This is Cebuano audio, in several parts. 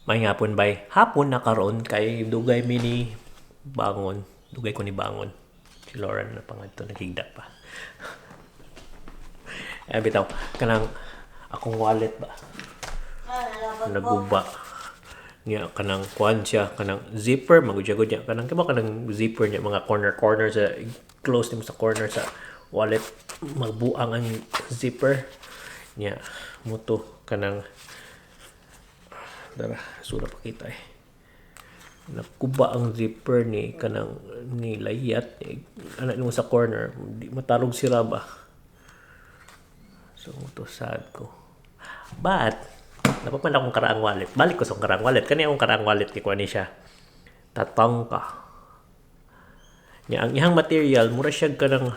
May hapon bay. Hapon na karon kay dugay mi ni bangon. Dugay ko ni bangon. Si Lauren na pangadto, naghigda pa. Eh bitaw kanang akong wallet ba? Naguba. Niya kanang kuan siya, kanang zipper magud siya gud niya, kanang kimo kanang zipper niya, mga corner corner sa close nimo sa corner sa wallet, magbuang ang zipper niya muto. Kanang dara sura pakita eh, nakuba ang zipper ni kanang ni layat ni anak nimo sa corner, di matarog sira ba. So muto, sad ko, but napapan akong karaang wallet. Balik ko sa akong karaang wallet. Kani akong karaang wallet kay kuan ni siya. Tatonka. Nya ang iyang material mura siya kanang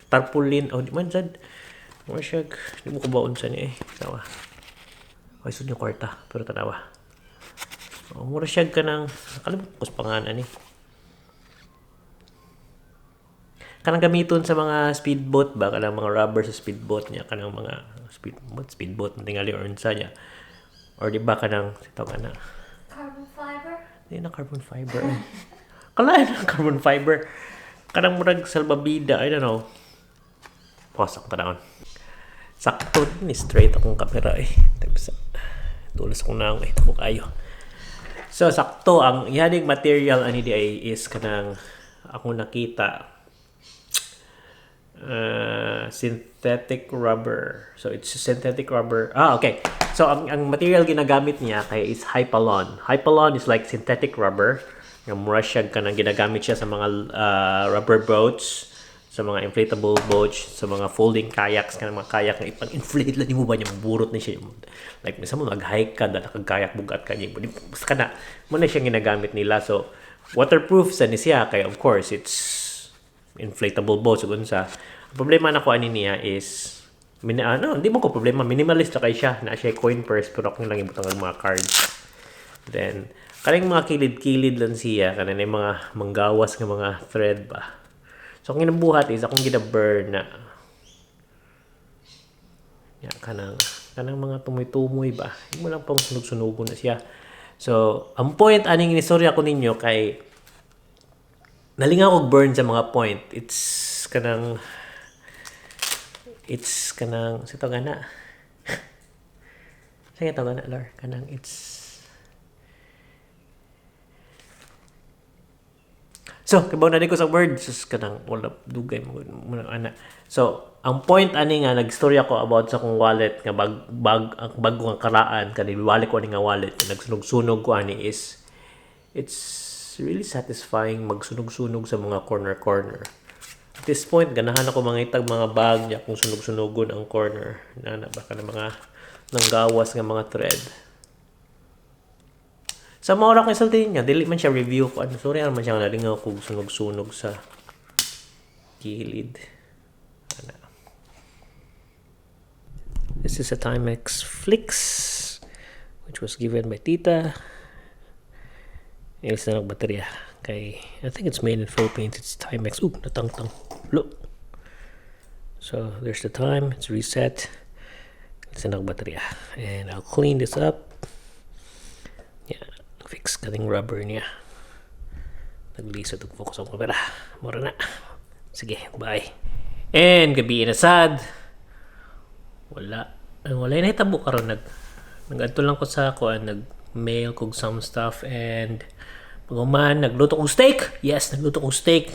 tarpaulin o di man sad. Mura siya, di mo ko baon sa ni eh. Tawa. Ay, sud yung kwarta pero tanawa. Oh, mura siya kanang, nakalimot ko sa pangalan ni. Kanang gamiton sa mga speedboat ba, kanang mga rubber sa speedboat niya, kanang mga speedboat speedboat tingali or unsa niya or di ba kanang tawag na Carbon fiber? Di na carbon fiber eh. Kalain na carbon fiber, kanang murag salbabida, I don't know. Pause akong tanawon. Sakto ni straight akong kamera eh. Tapos tulos akong naong eh, ko kayo. So sakto ang ihaning material ani di ay is kanang akong nakita, synthetic rubber. So it's synthetic rubber. Ah, okay. So ang material ginagamit niya kay is Hypalon. Hypalon is like synthetic rubber. Nga mura siya kanang ginagamit siya sa mga rubber boats, sa mga inflatable boats, sa mga folding kayaks, kanang mga kayak nga ipang-inflate lang nimo ba niya, burot ni siya. Like minsan mo mag-hike ka, dala kag kayak, bugat ka niya. Basta kana, mo na siya ginagamit nila. So waterproof sa ni siya kay of course it's inflatable boats ug unsa. Ang problema na ko ani niya is ano, hindi mo ko problema, minimalist ra kay siya, na siya coin purse pero akong lang ibutang ang mga cards. Then kaning mga kilid-kilid lang siya, kanang mga manggawas nga mga thread ba. So ang ginabuhat is akong gina-burn na. Ya kanang kanang mga tumoy-tumoy ba. Hindi mo lang pang sunog-sunogon na siya. So ang point aning istorya ko ninyo kay nalingaw og burn sa mga point. It's kanang sa tawag na. Sige, tawag na Lar, kanang it's. So, kibaw na di ko sa word, sus, kanang wala dugay mo mo ana. So, ang point ani nga nagstorya ko about sa akong wallet nga bag, bag ang bago nga karaan kani wallet ko ani nga wallet nagsunog-sunog ko ani is it's really satisfying magsunog-sunog sa mga corner-corner. At this point, ganahan ako mangitag mga bag niya kung sunog-sunogon ang corner. Na baka na mga nanggawas nga mga thread. Sa mga oras ko isulti niya, dili man siya review ko. Ano, sorry naman siya nga nalingaw kung sunog-sunog sa gilid. Ano. This is a Timex Flix, which was given by Tita. Ilis na lang baterya. Kay, I think it's made in Philippines. It's Timex. Ooh, natangtang. Look. So, there's the time. It's reset. Ilis na lang baterya. And I'll clean this up. Yeah, fix kaning rubber niya. Naglisod og focus ang kamera. Mura na. Sige, bye. And gabi na sad. Wala. Ay, wala na hitabo karon, nag-adto lang ko sa kuan, nag-mail kog some stuff and pag-human, nagluto kog steak. Yes, nagluto kog steak.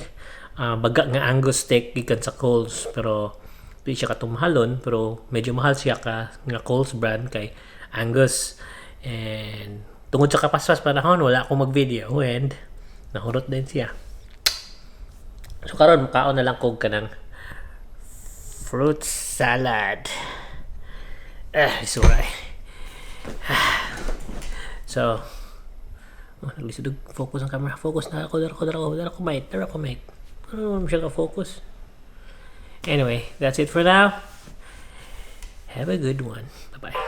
Baga nga Angus steak gikan sa Coles pero di siya katumahalon pero medyo mahal siya ka nga Coles brand kay Angus. And tungod sa kapaspas panahon, wala akong mag-video and nahurot din siya. So karon mukaon na lang kog kanang fruit salad. Eh, suray. So, oh, naglisod og focus ang camera. Focus na ako, dara ko, dara ko, dara ko, mate, dara ko, mate. Ano mo siya ka-focus? Anyway, that's it for now. Have a good one. Bye-bye.